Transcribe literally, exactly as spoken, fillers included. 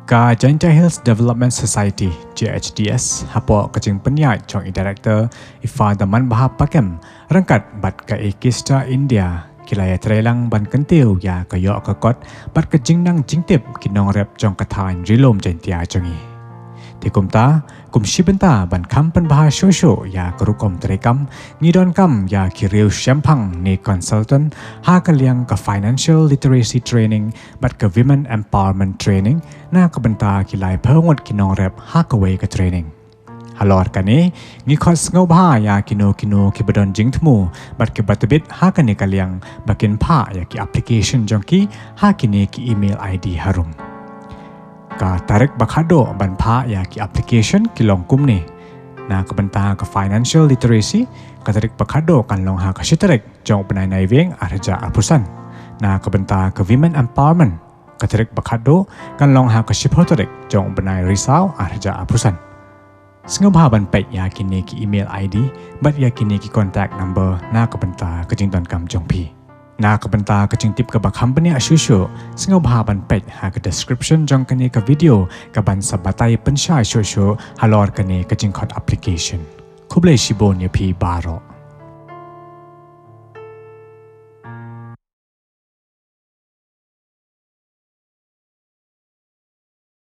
Ka Jaintia Hills Development Society, J H D S, hapoh ka jingpynïaid jong i Director, i Father Manbha Pakem, ryngkat bad ka Ekista India, ki la ïatreilang ban kyntiew ïa ka ïoh ka kot bad ka jingnang jingtip ki nongrep jong ka thaiñ Ri-lum Jaintia jong ngi. Te kumta, kum shi bynta ban kham pynbha shuh shuh ïa ka rukom treikam, ngi donkam ïa ki riew shemphang ne consultant ha ka liang ka Financial Literacy Training bad ka Women Empowerment Training, na ka bynta ki laiphew ngut ki nongrep ha kawei ka training. Halor kane, ngi khot sngewbha ïa kino kino kiba don jingthmu bad kiba tbit ha kane ka liang ba kin phah ïa ki application jong ki ha kine ki email I D harum. Ka tarik ba khatduh ban phah ïa ki application ki long kumne: na ka bynta ka Financial Literacy, ka tarik ba khatduh kan long ha ka shi tarik jong u bnai Naiwieng arhajar arphew san. Na ka bynta ka Women Empowerment, ka tarik ba khatduh kan long ha ka shiphew tarik jong u bnai Risaw arhajar arphew san. Sngewbha ban peit ïa kine ki email I D bad ïa kine ki contact number na ka bynta ka jingdonkam jong phi. Na ka bynta ka jingtip kaba kham bniah shuh shuh, sngewbha ban peit ha ka description jong kane ka video kaban sa batai pynshai shuh shuh halor kane ka jingkhot application. Khublei shibun ïa phi baroh.